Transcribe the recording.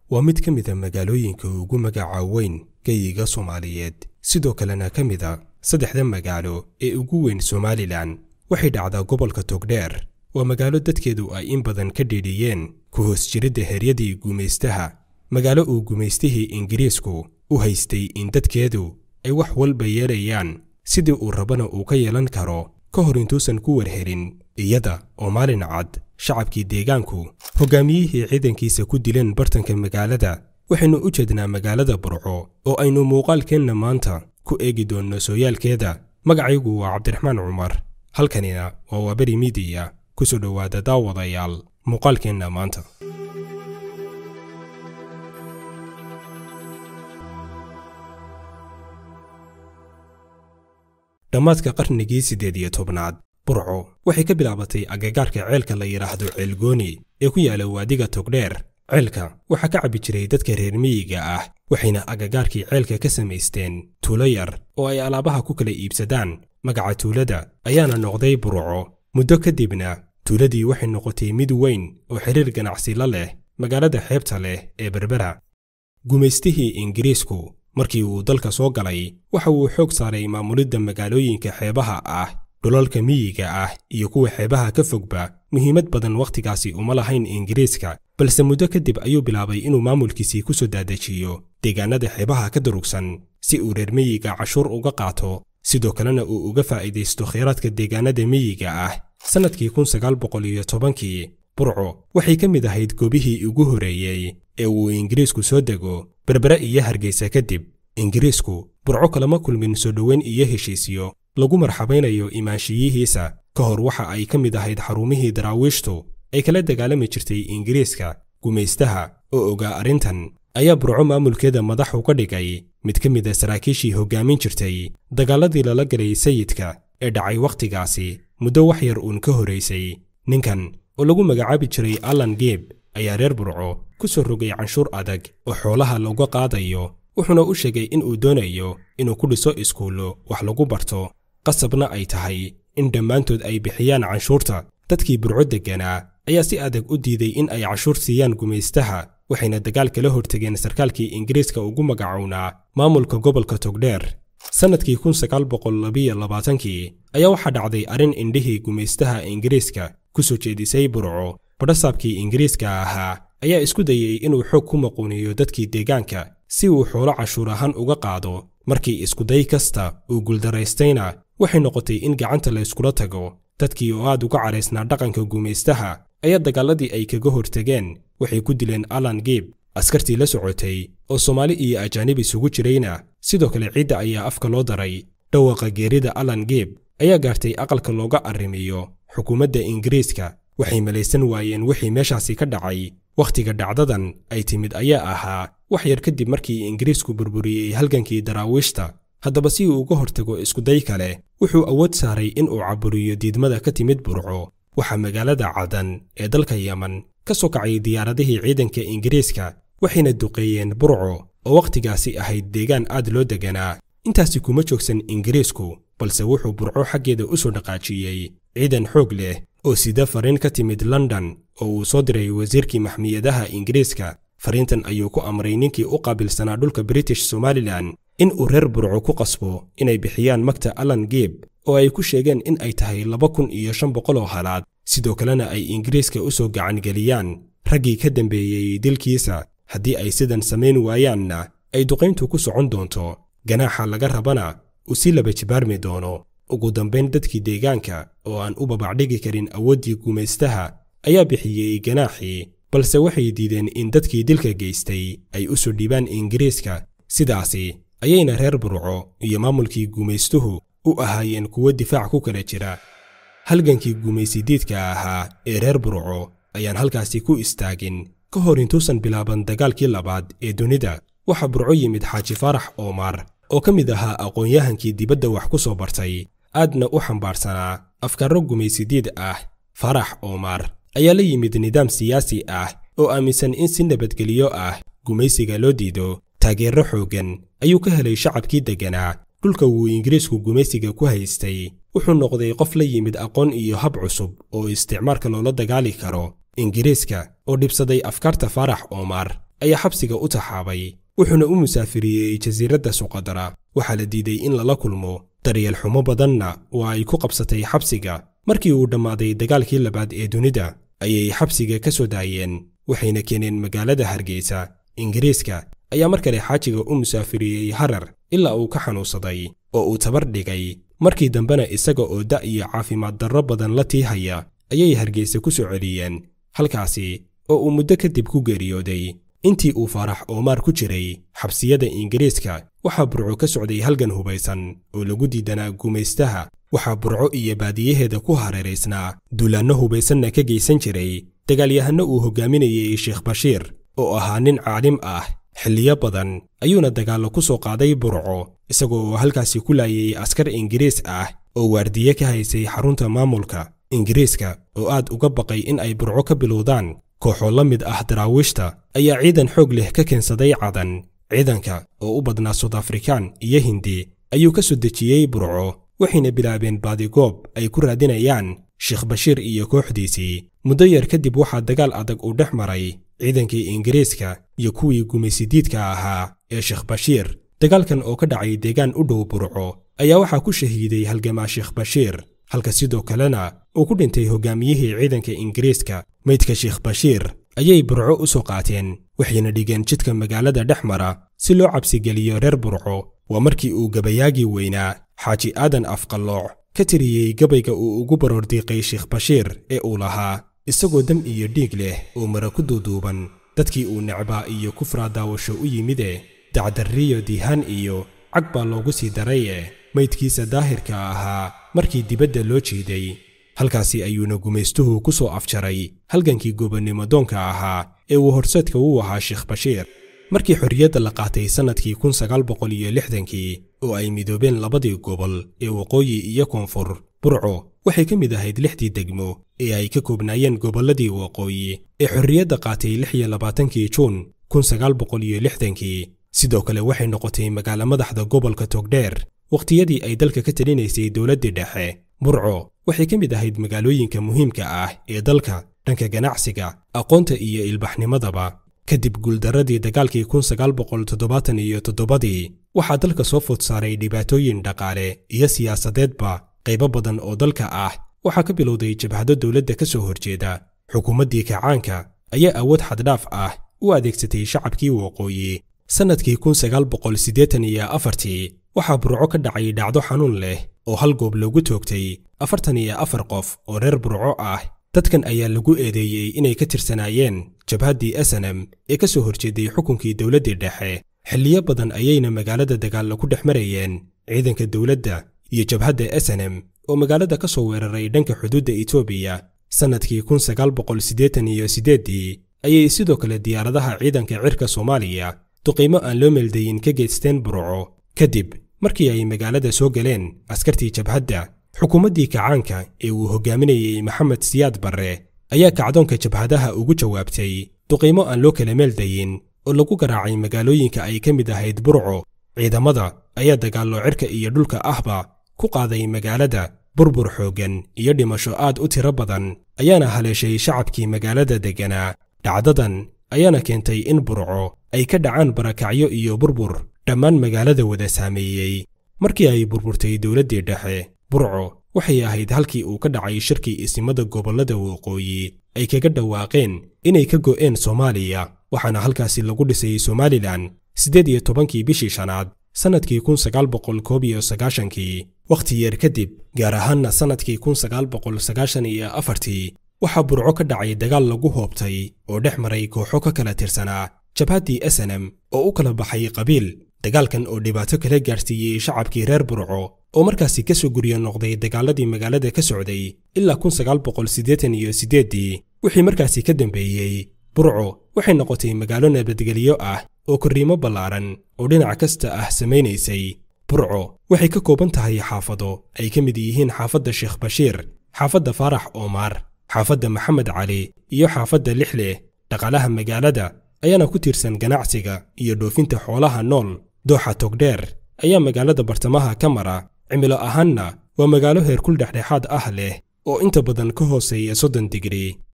Waa mid ka mid a magaalooyinka ugu magaca weyn geyiga Soomaaliyeed, sidoo kalena ka mid a saddexda magaalo ee ugu weyn Somalilan. Waxay dhacdaa gobolka Togdheer. Waa magaalo dadkeedu ay in badan ka dhiidhiyeen ku hoos jiridda heryadii gumaystaha, magaalo uu gumaystihii Ingiriisku u haystay in dadkeedu ay wax walba yeelayaan sidii uu rabana uu ka yeelan karo, ka hor intuusan ku warhelin iyada oo maalin cad shacabkii deegaanku hogaamiyihii ciidankiisa ku dileen bartanka magaalada. Waxaynu u jeednaa magaalada Burco oo aynu muuqaalkeenna maanta ku eegi doonno sooyaalkeeda. Magacaygu waa Cabdiraxmaan Cumar, halkanina waa Waaberi Midiya. Kusoo dhowaada daawadayaal muuqaalkeenna maanta. Dhammaadka qarnigii 18aad, Burco waxay ka bilaabatay agagaarka ceelka la yidhaahdo Ceelgooni ee ku yaala waadiga Togdheer. Ceelka waxaa ka cabbi jiray dadka reer miyiga ah, waxayna agagaarkii ceelka ka samaysteen tuulo yar oo ay alaabaha ku kala iibsadaan. Magaca tuulada ayaana noqday Burco. Muddo kadibna tuuladii waxay noqotay mid weyn oo xiriir ganacsi la leh magaalada xeebta leh ee Berbera. Gumaystihii Ingiriisku markii uu dalka soo galay waxa uu xoog saaray maamulidda magaalooyinka xeebaha ah. Dhulalka miyiga ah iyo kuwa xeebaha ka fogba muhiimad badan wakhtigaasi uma lahayn Ingiriiska, balse muddo kadib ayuu bilaabay inuu maamulkiisii ku soo daadajiyo deegaanada xeebaha ka durugsan si uu reer miyiga cashuur uga qaato, sidoo kalena uu uga faa'iidaysto kheyraadka deegaanada miyiga ah. Sannadkii 1910kii Burco waxay ka mid ahayd goobihii ugu horreeyey ee uu Ingiriisku soo dego Berbere iyo Hargeysa kadib. Ingiriisku Burco kalama kulmin soo dhoweyn iyo heshiisyo lagu marxabaynayo imaanshiyihiisa. Ka hor waxa ay ka mid ahayd xarumihii daraawiishtu ay kala dagaalami jirtay Ingiriiska. Gumaystaha oo ogaa arrintan ayaa Burco maamulkeeda madax uga dhigay mid ka mid a saraakiishii hoggaamin jirtay dagaaladii lala galay sayidka ee dhacay wakhtigaasi muddo wax yar uun ka horaysay. Ninkan oo lagu magacaabi jiray Allan Geeb ayaa reer Burco ku soo rogay canshuur adag oo xoolaha looga qaadayo, wuxuuna u sheegay in uu doonayo inuu ku dhiso iskuullo wax lagu barto, qasabna ay tahay in dhammaantood ay bixiyaan canshuurta. Dadkii Burco degganaa ayaa si adag u diiday in ay cashuur siiyaan gumaystaha, waxayna dagaal kala hortageen sarkaalkii Ingiriiska ugu magacownaa maamulka gobolka Togdheer. Sannadkii 1922kii ayaa waxaa dhacday arrin indhihii gumaystaha Ingiriiska ku soo jeedisay Burco. Badhasaabkii Ingiriiska ahaa ayaa isku dayey inuu xoog ku maquuniyo dadkii deegaanka si uu xoolo cashuur ahaan uga qaado. Markii iskuday kasta uu guuldaraystayna waxay noqotay in gacanta la iskula tago. Dadkii oo aad uga caraysnaa dhaqanka gumaystaha ayaa dagaaladii ay kaga hortageen waxay ku dileen Allan Geeb. Askartii la socotay oo Soomaali iyo ajaanib isugu jirayna sidoo kale ciidda ayaa afka loo daray. Dhawaaqa geerida Allan Geeb ayaa gaartay aqalka looga arrimiyo xukuumadda Ingiriiska. Waxay malaysan waayeen wixii meeshaasi ka dhacay. Wakhtiga dhacdadan ay timid ayaa ahaa wax yar kadib markii Ingiriisku burburiyey halgankii daraawiishta. Haddaba si uu uga hortago iskuday kale, wuxuu awood saaray in uu caburiyo diidmada ka timid Burco. Waxaa magaalada Cadan ee dalka Yeman ka soo kacay diyaaradihii ciidanka Ingiriiska, waxayna duqeeyeen Burco oo wakhtigaasi ahayd deegaan aad loo deganaa. Intaasi kuma joogsan Ingiriisku, balse wuxuu Burco xaggeeda u soo dhaqaajiyey ciidan xoog leh oo sida fariin ka timid London oo uu soo diray wasiirkii maxmiyadaha Ingiriiska. Fariintan ayuu ku amray ninkii u qaabilsanaa dhulka British Somalilan in uu reer Burco ku qasbo inay bixiyaan magta Allan Geeb oo ay ku sheegeen in ay tahay 2500 oo halaad, sidoo kalena ay Ingiriiska u soo gacangeliyaan raggii ka dambeeyey dilkiisa. Haddii ay sidan samayn waayaanna ay duqayntu ku socon doonto, ganaaxa laga rabana uu si laba jibaarmi doono. Ugu dambayn dadkii deegaanka oo aan u babacdhigi karin awooddii gumaystaha ayaa bixiyey ganaaxii, balse waxay diideen in dadkii dilka geystay ay u soo dhiibaan Ingiriiska. Sidaasi ayayna reer Burco iyo maamulkii gumaystuhu u ahaayeen kuwo difaac ku kala jira. Halgankii gumaysidiidka ahaa ee reer Burco ayaan halkaasi ku istaagin. Ka hor intuusan bilaaban dagaalkii labaad ee dunida, waxaa Burco yimid Xaaji Faarax Oomar oo ka mid ahaa aqoon-yahankii dibadda wax ku soo bartay, aadna u xambaarsanaa afkaaro gumaysidiid ah. Faarax Oomar ayaa la yimid nidaam siyaasi ah oo aaminsan in si nabadgelyo ah gumaysiga loo diido. Taageero xooggan ayuu ka helay shacabkii degganaa dhulka uu Ingiriisku gumaysiga ku haystay. Wuxuu noqday qof la yimid aqoon iyo hab cusub oo isticmaarka loola dagaali karo. Ingiriiska oo dhibsaday afkaarta Faarax Oomar ayaa xabsiga u taxaabay, wuxuuna u musaafiriyey jasiiradda Suqadara. Waxaa la diiday in lala kulmo, daryeel xumo badanna oo ay ku qabsatay xabsiga. Markii uu dhammaaday dagaalkii labaad ee dunida ayay xabsiga ka soo daayeen, waxayna keeneen magaalada Hargeysa. Ingiriiska ayaa mar kale xaajiga u musaafiriyey Harar ilaa uu ka xanuunsaday oo uu tabar dhigay. Markii dambena isaga oo da' iyo caafimaad darro badan la tiihaya ayay Hargeysa ku soo celiyeen, halkaasi oo uu muddo kadib ku geeriyooday. Intii uu Faarax Oomaar ku jiray xabsiyada Ingiriiska, waxaa Burco ka socday halgan hubaysan oo lagu diidanaa gumaystaha. Waxaa Burco iyo baadiyaheeda ku hareeraysnaa duulaanno hubaysanna ka geysan jiray dagaalyahanno uu hogaaminayay Sheekh Bashiir oo ahaa nin caalim ah. Xilliyo badan ayuuna dagaallo ku soo qaaday Burco, isagoo halkaasi ku laayay askar Ingiriis ah oo waardiye ka haysay xarunta maamulka. Ingiriiska oo aad uga baqay in ay Burco ka bilowdaan kooxo la mid ah daraawiishta ayaa ciidan xoog leh ka keensaday Cadan. Ciidanka oo u badnaa South African iyo Hindi ayuu ka soo dejiyey Burco, waxayna bilaabeen baadigoob ay ku raadinayaan Sheekh Bashiir iyo kooxdiisii. Muddo yar kadib waxaa dagaal adag uu dhex maray ciidankii Ingiriiska iyo kuwii gumaysidiidka ahaa ee Sheekh Bashiir. Dagaalkan oo ka dhacay deegaan u dhow Burco ayaa waxaa ku shahiiday halgamaa Sheekh Bashiir, halka sidoo kalena uu ku dhintay hogaamiyihii ciidanka Ingiriiska. Maydka Sheekh Bashiir ayay Burco u soo qaateen, waxayna dhigeen jidka magaalada dhex mara si loo cabsigeliyo reer Burco. Waa markii uu gabayaagii weynaa Xaaji Aadan Afqallooc ka tiriyey gabayga uu ugu baroordiiqay Sheekh Bashiir ee uu lahaa, isagoo dam iyo dhiig leh oo mara ku duuduuban, dadkii uu necbaa iyo kufraa daawasho u yimide, dacdarriyo dihaan iyo cag baa loogu sii daraye, maydkiisa daahirka ahaa markii dibadda loo jiiday. Halkaasi ayuuna gumaystuhu ku soo afjaray halgankii gobonnimo doonka ahaa ee uu horseedka u ahaa Sheekh Bashiir. Markii xorriyadda la qaatay sannadkii 1960kii oo ay midoobeen labadii gobol ee waqooyi iyo koonfur, Burco waxay ka mid ahayd 6dii degmo ee ay ka koobnaayeen gobolladii waqooyi ee xorriyadda qaatay 26kii Juun 1960kii. Sidoo kale waxay noqotay magaalo madaxda gobolka Togdheer waqtiyadii ay dalka ka talinaysay dowladdii dhexe. Burco waxay ka mid ahayd magaalooyinka muhiimka ah ee dalka dhanka ganacsiga, aqoonta iyo ilbaxnimadaba. Kadib guuldaradii dagaalkii 1977dii waxaa dalka soo food saaray dhibaatooyin dhaqaale iyo siyaasadeedba. Qaybo badan oo dalka ah waxaa ka bilowday jabhado dowladda ka soo horjeeda. Xukuumaddii kacaanka ayaa awood xaddhaaf ah u adeegsatay shacabkii waqooyi. Sannadkii 1984 waxaa Burco ka dhacay dhacdo xanuun leh oo hal goob loogu toogtay 44 qof oo reer Burco ah. Dadkan ayaa lagu eedeeyey inay ka tirsanaayeen jabhaddii SNM ee ka soo horjeeday xukunkii dowladdii dhexe. Xilliyo badan ayayna magaalada dagaalla ku dhex marayeen ciidanka dowladda iyo jabhadda SNM oo magaalada ka soo weeraray dhanka xuduudda Itoobiya. Sannadkii 1988 ayay sidoo kale diyaaradaha ciidanka cirka Soomaaliya duqiimo aan loo meeldayin ka geysteen Burco, kadib markii ay magaalada soo galeen askartii jabhadda. Xukuumaddii kacaanka ee uu hogaaminayay Maxamed Siyaad Barre ayaa kacdoonka jabhadaha ugu jawaabtay duqiimo aan loo kala meeldayin oo lagu garaacay magaalooyinka ay ka mid ahayd Burco. Ciidamada ayaa dagaallo cirka iyo dhulka ahba ku qaaday magaalada. Burbur xooggan iyo dhimasho aad u tiro badan ayaana haleeshay shacabkii magaalada degganaa. Dhacdadan ayaana keentay in Burco ay ka dhacaan barakacyo iyo burbur dhammaan magaalada wada saameeyey. Markii ay burburtay dowladdii dhexe, Burco waxay ahayd halkii uu ka dhacay shirkii isimada gobollada waqooyi ay kaga dhawaaqeen inay ka go'een Soomaaliya, waxaana halkaasi lagu dhisay Somalilan 18kii bishii shanaad sannadkii 1991kii. Wakhti yar kadib, gaar ahaanna sannadkii 1994, waxaa Burco ka dhacay dagaal lagu hoobtay oo dhex maray kooxo ka kala tirsanaa jabhaddii SNM oo u kala baxay qabiil. Dagaalkan oo dhibaato kala gaarsiiyey shacabkii reer Burco oo markaasi ka soo guryo noqday dagaaladii magaalada ka socday ilaa 1988dii. Wixii markaasi ka dambeeyey, Burco waxay noqotay magaalo nabadgelyo ah oo korriimo ballaaran oo dhinac kasta ah samaynaysay. Burco waxay ka kooban tahay xaafado ay ka mid yihiin xaafadda Sheekh Bashiir, xaafadda Faarax Oomaar, xaafadda Maxamed Cali iyo xaafadda Lixle. Dhaqaalaha magaalada ayaana ku tiirsan ganacsiga iyo dhoofinta xoolaha nool. Dooxa Togdheer ayaa magaalada bartamaha ka mara. Cimilo ahaanna waa magaalo heerkul dhexdhexaad ah leh oo inta badan ka hooseeya 30 digrii.